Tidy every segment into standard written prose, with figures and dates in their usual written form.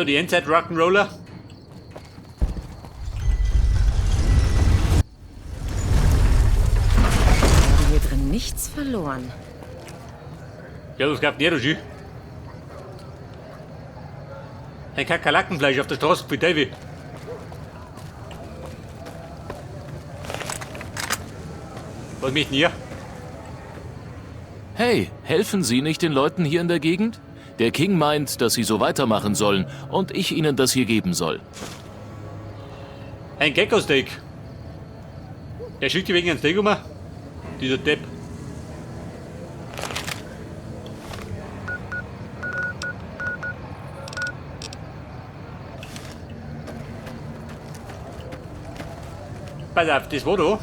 So, die Endzeit Rock'n'Roller. Haben hier drin nichts verloren. Ja, das gab nicht, du. Ein Kakerlakenfleisch auf der Straße für Davy. Was möchten ihr? Hey, helfen Sie nicht den Leuten hier in der Gegend? Der King meint, dass sie so weitermachen sollen und ich ihnen das hier geben soll. Ein Gecko-Steak. Der schickt die wegen ein Steak um. Dieser Depp. Pass auf, das war da.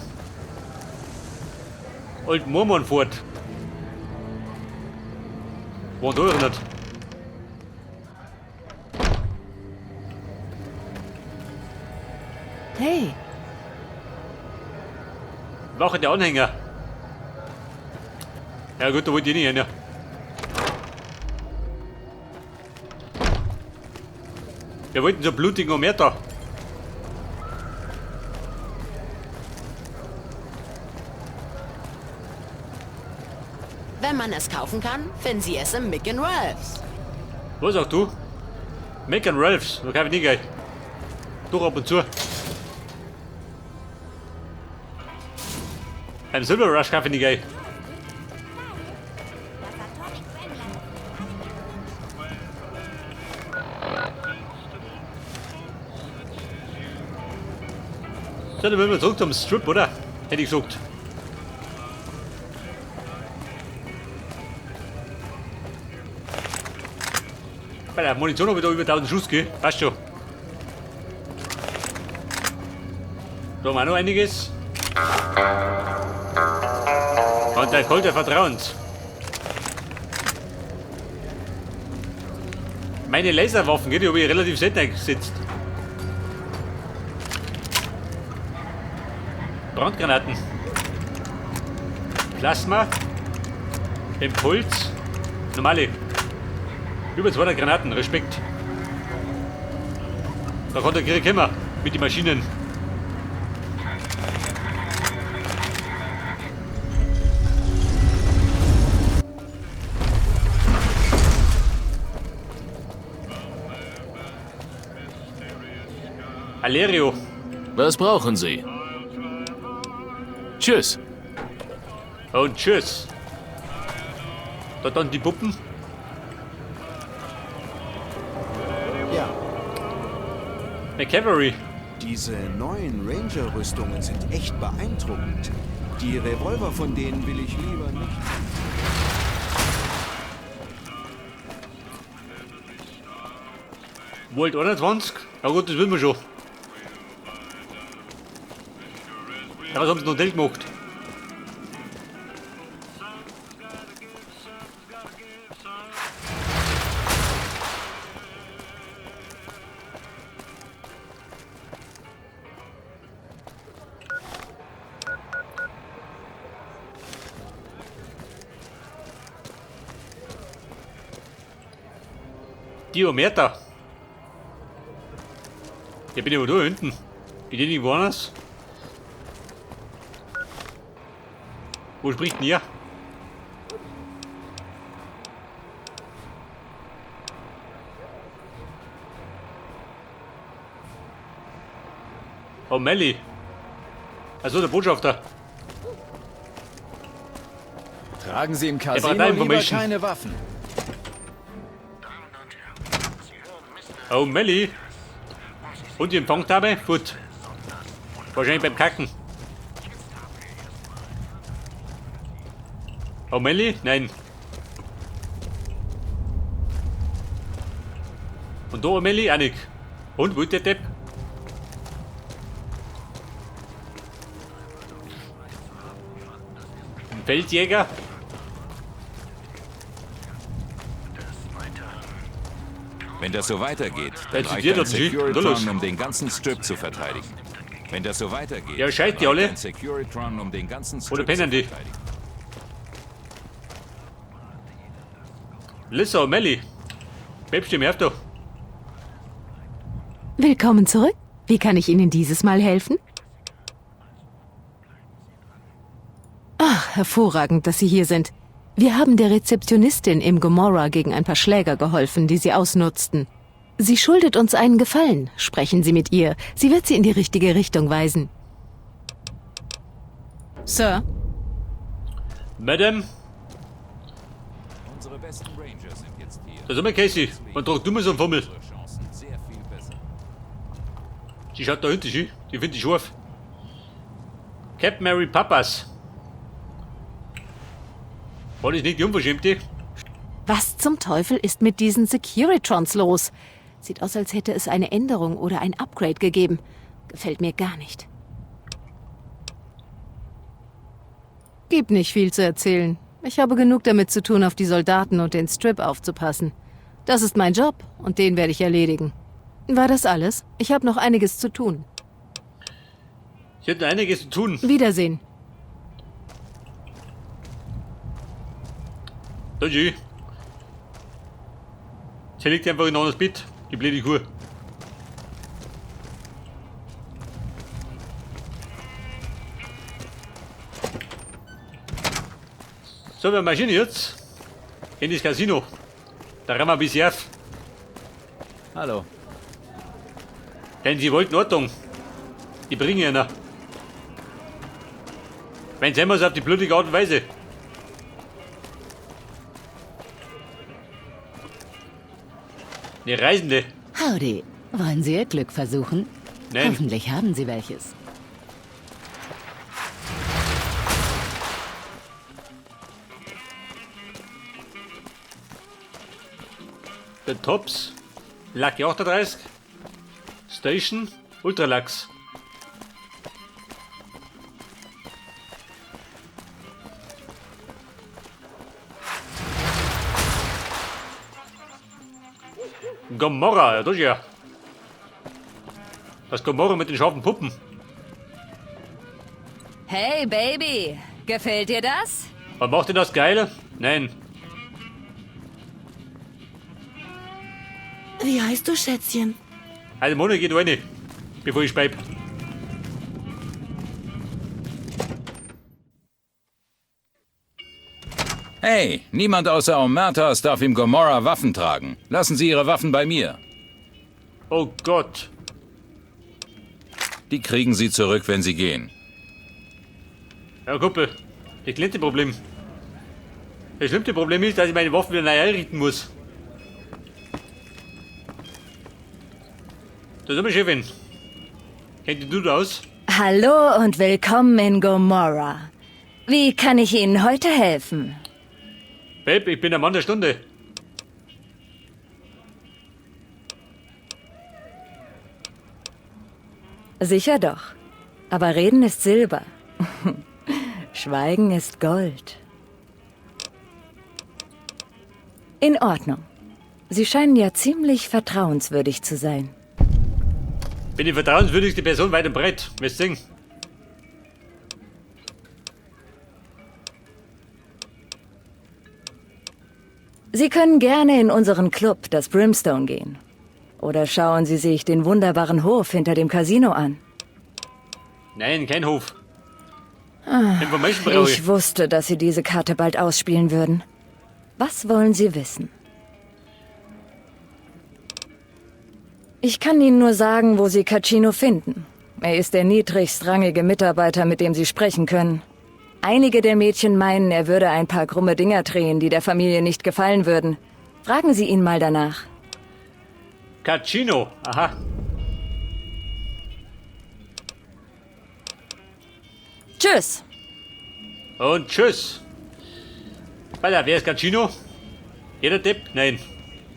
Old Mormonfort. War da erinnert. Hey, Wache der Anhänger. Ja gut, da wollte ich nicht hin. Ja. Wir wollten so blutigen Omerta. Wenn man es kaufen kann, finden Sie es im Mick Ralph's. Was auch du? Mac and Ralph's, da kann ich nicht gleich. Doch ab und zu. Beim Silver Rush kann ich nicht gleich. So, dann wollen wir zurück zum Strip, oder? Hätte ich gesagt. Bei der Munition habe ich da über 1000 Schuss, gell? Passt schon. Da haben wir auch noch einiges. Und der Colt der Vertrauens. Meine Laserwaffen, gell, die habe ich relativ selten eingesetzt. Brandgranaten. Plasma. Impuls. Normale. Über 200 Granaten, Respekt. Da kommt der Krieg immer mit den Maschinen. Alerio. Was brauchen Sie? Tschüss. Und tschüss. Da dann die Puppen. Ja. McCavery. Diese neuen Ranger-Rüstungen sind echt beeindruckend. Die Revolver von denen will ich lieber nicht. Volt 21? Ja gut, das wissen wir schon. Ja, was haben sie noch nicht gemacht? Die Omerta. Ja, bin ich aber da hinten. Bin ich irgendwo anders? Wo spricht denn ihr? Oh, Melli. Also der Botschafter. Tragen Sie im braucht Casino lieber Information. keine Waffen. Oh, Melli. Und die Empfangdame? Gut. Wahrscheinlich beim Kacken. Oh, Melli? Nein. Und da O'Malley? Auch nicht. Und, wo ist der Depp? Ein Feldjäger? Wenn das so weitergeht, dann Jetzt reicht zitiert ein er sich. Na los. Securitron, um den ganzen Strip zu verteidigen. Wenn das so weitergeht, Ja, scheiß die dann alle. reicht ein Securitron, um den ganzen Strip Oder pennen zu die? verteidigen. Lissa O'Malley. Bleibst du im Heft da? Willkommen zurück. Wie kann ich Ihnen dieses Mal helfen? Ach, hervorragend, dass Sie hier sind. Wir haben der Rezeptionistin im Gomorra gegen ein paar Schläger geholfen, die sie ausnutzten. Sie schuldet uns einen Gefallen. Sprechen Sie mit ihr. Sie wird Sie in die richtige Richtung weisen. Sir? Madam? Unsere besten Ranger sind jetzt hier. Da sind wir, Casey. Man tragt du mir so einen Fummel. Unsere Chancen sehr viel besser. Sie schaut da hinten, sie. Die finde ich scharf. Captain Mary Papas. War das nicht die Unverschämte? Was zum Teufel ist mit diesen Securitrons los? Sieht aus, als hätte es eine Änderung oder ein Upgrade gegeben. Gefällt mir gar nicht. Gibt nicht viel zu erzählen. Ich habe genug damit zu tun, auf die Soldaten und den Strip aufzupassen. Das ist mein Job und den werde ich erledigen. War das alles? Ich habe noch einiges zu tun. Sie hat noch einiges zu tun. Wiedersehen. Danke. Sie liegt einfach in ein anderes Bett. Die blöde Kuh. So, wir marschieren jetzt in das Casino. Da rennen wir ein bisschen auf. Hallo. Denn sie wollten Ordnung. Die bringen ja noch. Wenn sie immer so auf die blutige Art und Weise. Eine Reisende. Howdy. Wollen Sie Ihr Glück versuchen? Nein. Hoffentlich haben Sie welches. Der Tops. Lucky 38. Station. Ultralux. Gomorra, ja, das ist ja. Das Gomorra mit den scharfen Puppen. Hey, Baby. Gefällt dir das? Was macht denn das geil? Nein. Wie heißt du, Schätzchen? Also Mona geht rein, bevor ich speib. Hey, niemand außer Omertas darf im Gomorra Waffen tragen. Lassen Sie Ihre Waffen bei mir. Oh Gott. Die kriegen Sie zurück, wenn Sie gehen. Ja, Kumpel, das kleinste Problem. Das schlimmste Problem ist, dass ich meine Waffen wieder neu einrichten muss. Da sind wir, Chefin. Kennt du da aus? Hallo und willkommen in Gomorra. Wie kann ich Ihnen heute helfen? Babe, ich bin der Mann der Stunde. Sicher doch. Aber Reden ist Silber. Schweigen ist Gold. In Ordnung. Sie scheinen ja ziemlich vertrauenswürdig zu sein. Bin die vertrauenswürdigste Person weit und breit. Wirst sehen. Sie können gerne in unseren Club, das Brimstone, gehen. Oder schauen Sie sich den wunderbaren Hof hinter dem Casino an. Nein, kein Hof. Information brauche ich. Ich wusste, dass Sie diese Karte bald ausspielen würden. Was wollen Sie wissen? Ich kann Ihnen nur sagen, wo Sie Cacino finden. Er ist der niedrigstrangige Mitarbeiter, mit dem Sie sprechen können. Einige der Mädchen meinen, er würde ein paar krumme Dinger drehen, die der Familie nicht gefallen würden. Fragen Sie ihn mal danach. Cacino, aha. Tschüss. Und tschüss. Alter, wer ist Cacino? Jeder Depp? Nein.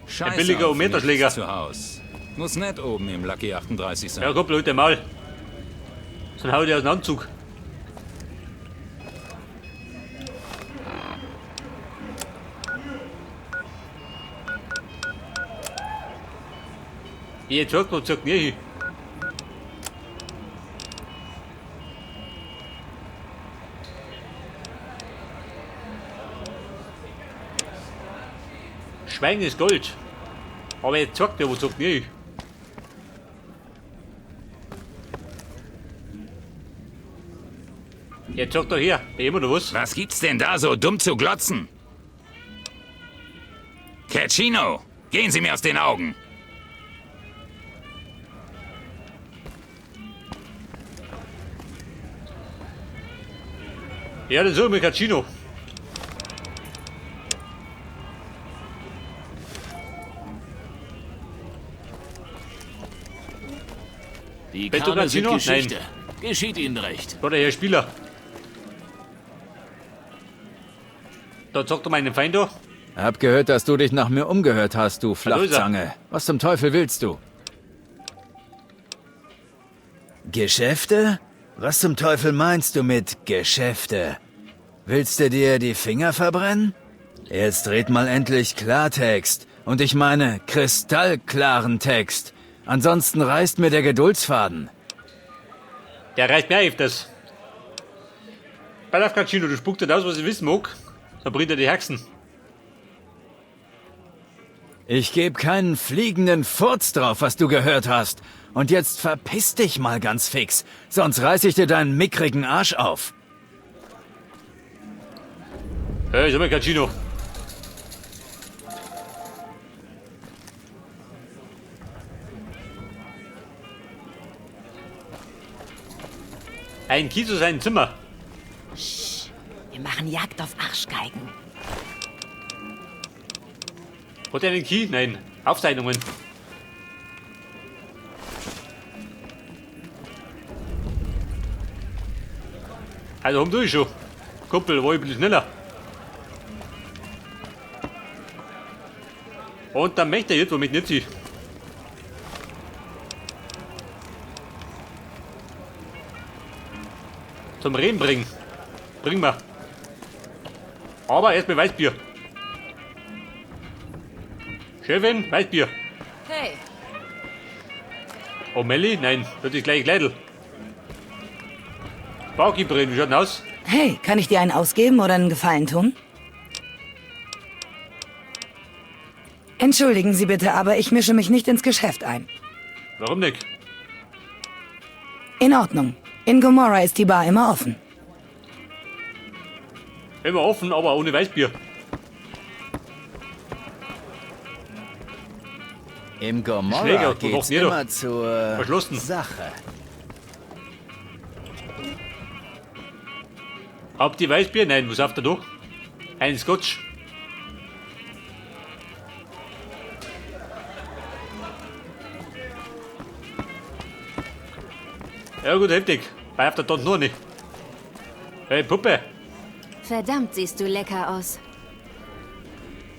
Scheiß Ein billiger auf nichts Omerta-Schläger. zu Haus. Muss nett oben im Lucky 38 sein. Ja, komm, Leute, mal. Dann hau ich aus dem Anzug. Jetzt hört man, sagt nie hin. Schweigen ist Gold. Aber jetzt sagt er, wo sagt nie hin. Jetzt sag doch her, immer noch was. Was gibt's denn da so dumm zu glotzen? Cacino, gehen Sie mir aus den Augen. Ja, dann suchen wir Cacino. Die Beto Kahne sind Casino? Geschichte. Geschieht Ihnen recht. Oder Herr Spieler. Da zockt er meinen Feind da. Hab gehört, dass du dich nach mir umgehört hast, du Hallo, ist er. Flachzange. Was zum Teufel willst du? Geschäfte? Was zum Teufel meinst du mit Geschäfte? Willst du dir die Finger verbrennen? Jetzt red mal endlich Klartext. Und ich meine kristallklaren Text. Ansonsten reißt mir der Geduldsfaden. Der reicht mir öfters. Pass auf, Cacino, du spuckst nicht aus, was ich wissen mag. Dann bringt er die Haxen. Ich geb keinen fliegenden Furz drauf, was du gehört hast. Und jetzt verpiss dich mal ganz fix, sonst reiß ich dir deinen mickrigen Arsch auf. Hey, sag mal, Cacino. Ein Kies aus seinem Zimmer. Wir machen Jagd auf Arschgeigen. Hat er einen Key? Nein. Aufzeichnungen. Also, warum tue ich schon? Kumpel, war ich ein bisschen schneller. Und dann möchte er jetzt, womit nicht sie. Zum Reden bringen. Bring mal. Aber erst mit Weißbier. Chefin, Weißbier. Hey. Oh, Melli? Nein, wird sich gleich Kleidel. Barkeeperin, wie schaut denn aus? Hey, kann ich dir einen ausgeben oder einen Gefallen tun? Entschuldigen Sie bitte, aber ich mische mich nicht ins Geschäft ein. Warum nicht? In Ordnung. In Gomorra ist die Bar immer offen. Immer offen, aber ohne Weißbier. Im Gomorra Schläger, geht's jeder. immer zur Verschlossen. Sache. Habt ihr Weißbier? Nein, was habt ihr da? Ein Scotch. Ja gut, heftig. Bei auf der Tante noch nicht. Hey Puppe, Verdammt, siehst du lecker aus.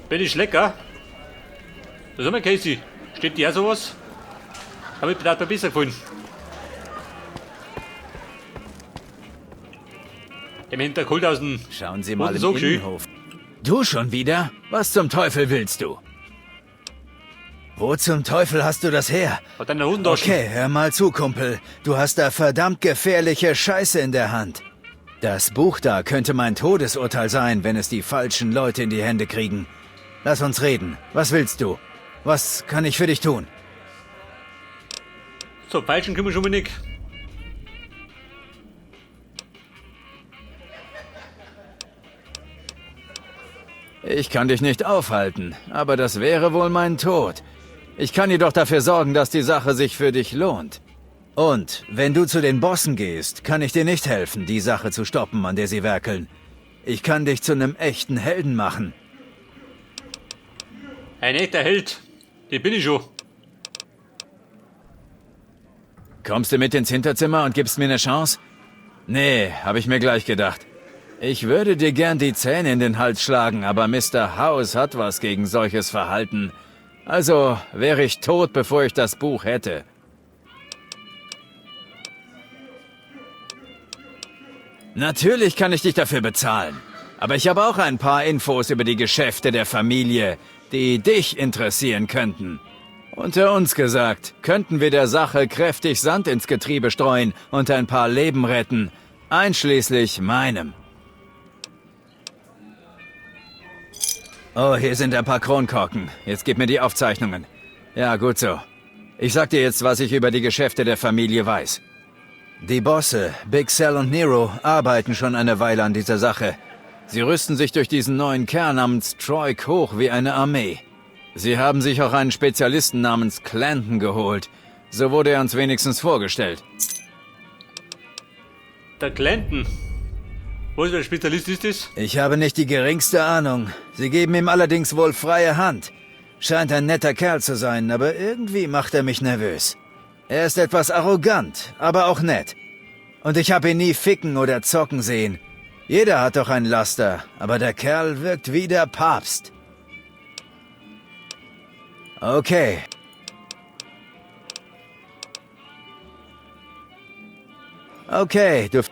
bin ich lecker? Was haben wir, Casey? Steht dir auch sowas? Hab ich mir besser gefunden. Im Hintergrund aus dem Schauen Sie mal im so schön. Innenhof. Du schon wieder? Was zum Teufel willst du? Wo zum Teufel hast du das her? Hat deine Hosentasche. Okay, hör mal zu, Kumpel. Du hast da verdammt gefährliche Scheiße in der Hand. Das Buch da könnte mein Todesurteil sein, wenn es die falschen Leute in die Hände kriegen. Lass uns reden. Was willst du? Was kann ich für dich tun? So, falschen können wir schon mal nicht. Ich kann dich nicht aufhalten, aber das wäre wohl mein Tod. Ich kann jedoch dafür sorgen, dass die Sache sich für dich lohnt. Und wenn du zu den Bossen gehst, kann ich dir nicht helfen, die Sache zu stoppen, an der sie werkeln. Ich kann dich zu einem echten Helden machen. Ein echter Held. Den bin ich schon. Kommst du mit ins Hinterzimmer und gibst mir eine Chance? Nee, habe ich mir gleich gedacht. Ich würde dir gern die Zähne in den Hals schlagen, aber Mr. House hat was gegen solches Verhalten. Also wäre ich tot, bevor ich das Buch hätte. Natürlich kann ich dich dafür bezahlen. Aber ich habe auch ein paar Infos über die Geschäfte der Familie, die dich interessieren könnten. Unter uns gesagt, könnten wir der Sache kräftig Sand ins Getriebe streuen und ein paar Leben retten, einschließlich meinem. Oh, hier sind ein paar Kronkorken. Jetzt gib mir die Aufzeichnungen. Ja, gut so. Ich sag dir jetzt, was ich über die Geschäfte der Familie weiß. Die Bosse, Big Sal und Nero, arbeiten schon eine Weile an dieser Sache. Sie rüsten sich durch diesen neuen Kerl namens Troik hoch wie eine Armee. Sie haben sich auch einen Spezialisten namens Clanton geholt. So wurde er uns wenigstens vorgestellt. Der Clanton. Was für ein Spezialist ist das? Ich habe nicht die geringste Ahnung. Sie geben ihm allerdings wohl freie Hand. Scheint ein netter Kerl zu sein, aber irgendwie macht er mich nervös. Er ist etwas arrogant, aber auch nett. Und ich habe ihn nie ficken oder zocken sehen. Jeder hat doch ein Laster, aber der Kerl wirkt wie der Papst. Okay. Okay, du...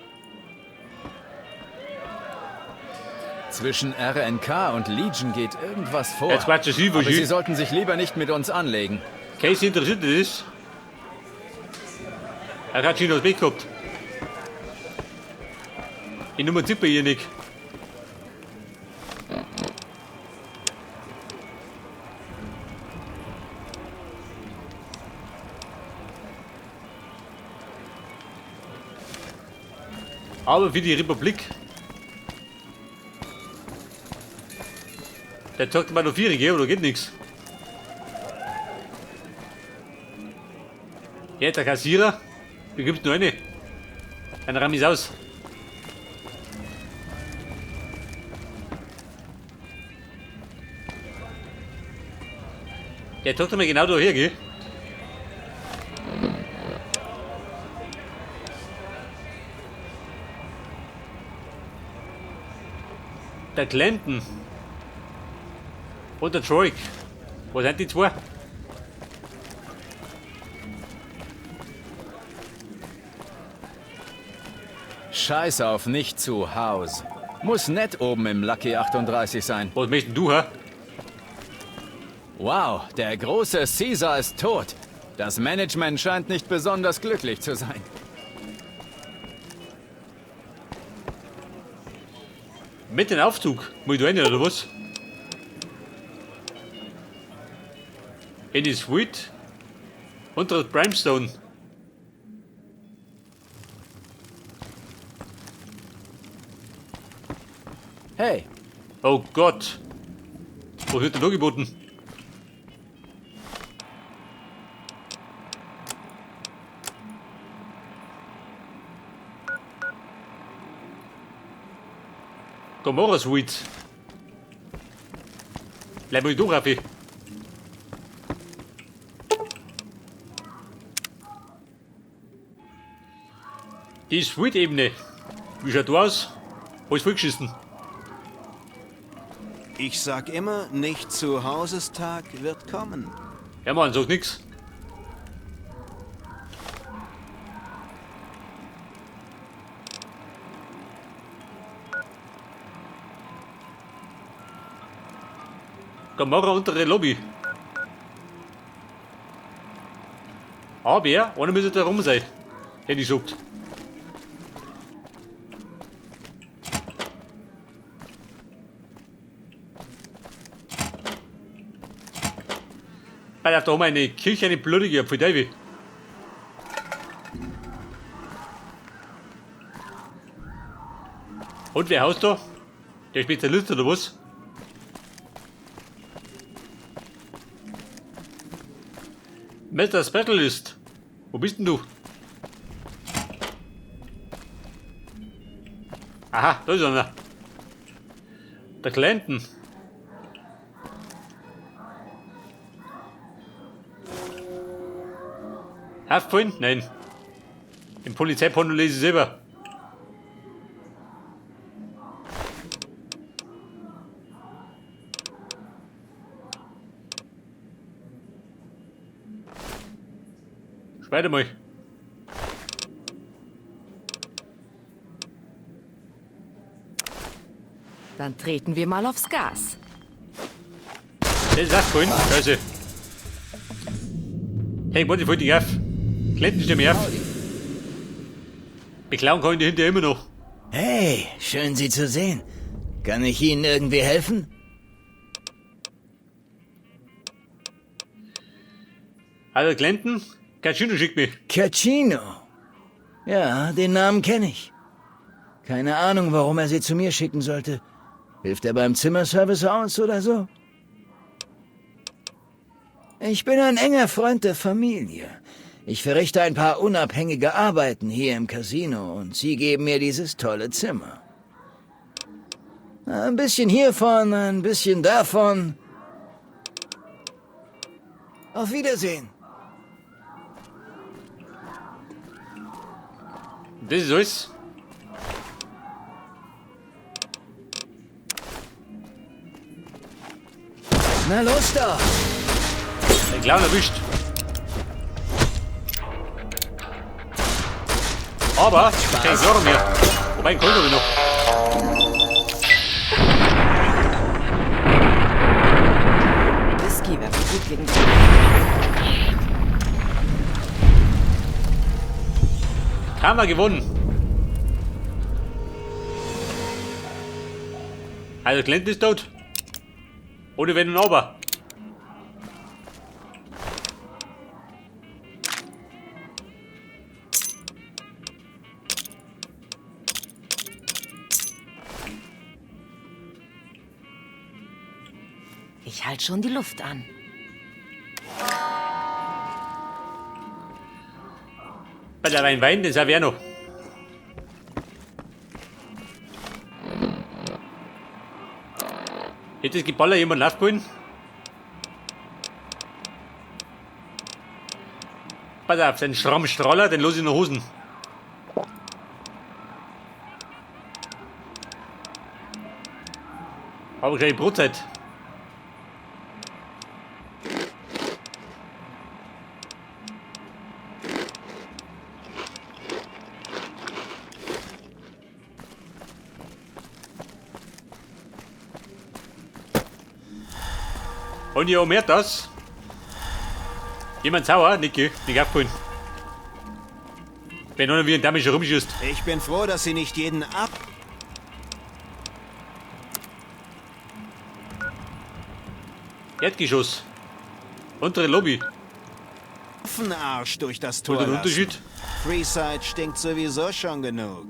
Zwischen RNK und Legion geht irgendwas vor. Jetzt quatsch ich, Aber sie sollten sich lieber nicht mit uns anlegen. Casey interessiert das. Er hat schon das Weg gehabt. Die Nummer 7 hier nicht. Aber für die Republik. Der zockt immer nur Vierige, oder geht nichts? Jetzt der Kassierer. Du gibst nur eine. Dann ramm ich's aus. Der zockt immer genau da her, gell? Der Clanton. Und der Troik. Wo sind die zwei? Scheiß auf nicht zu Haus. Muss nett oben im Lucky 38 sein. Was möchtest du, hä? Wow, der große Caesar ist tot. Das Management scheint nicht besonders glücklich zu sein. Mit dem Aufzug? Muss ich da rein, oder was? In die Suite. Unter Brimstone. Hey. Oh Gott. Wo wird denn da geboten? Gomorra Suite. Bleib mal durch, Raffi. Die Suite-Ebene. Wie schaut du aus? Alles vollgeschissen. Ich sag immer, nicht zu Hausestag wird kommen. Ja Mann, sag nix. Gomorra untere Lobby. Aber einer müsste da rum sein. Hätte ich gesagt. Weil da haben wir eine Kirche, eine blutige, pfui Teufel. Und wer haust da? Der Spezialist oder was? Mr. Specialist, wo bist denn du? Aha, da ist einer. Der Clanton. Haftpoint? Nein. Im Polizeiporno lese ich selber. Weiter mal. Dann treten wir mal aufs Gas. Das ist aufgefallen. Scheiße. Hey, warte, ich wollte dich auf. Clinton, steh mich auf. Beklauen kann ich dich hinterher immer noch. Hey, schön Sie zu sehen. Kann ich Ihnen irgendwie helfen? Also Clinton, Cacino schickt mich. Cacino? Ja, den Namen kenne ich. Keine Ahnung, warum er sie zu mir schicken sollte. Hilft er beim Zimmerservice aus oder so? Ich bin ein enger Freund der Familie. Ich verrichte ein paar unabhängige Arbeiten hier im Casino und sie geben mir dieses tolle Zimmer. Ein bisschen hiervon, ein bisschen davon. Auf Wiedersehen. Das ist alles. Na los doch! Den Clown erwischt. Aber kein Chlor mehr. Wobei, ein Colt habe ich noch. Whisky wäre gut gegen Karma gewonnen. Also Clint ist tot. Ohne Wenn und Aber. Ich halte schon die Luft an. Bei der Wein Wein, den ich auch noch. Hätte das Geballer jemand aufgeholt? Pass auf, seinen Schrammstrahler, den los ich in den Hosen. Aber keine Brotzeit. Und ja, mehr das. Jemand sauer? Niki, nicht aufgeholt. Wenn einer wie ein Damisch rumschießt. Ich bin froh, dass Sie nicht jeden ab... Erdgeschoss. Untere Lobby. Affenarsch durch das Tor Oder der Unterschied? Freeside stinkt sowieso schon genug.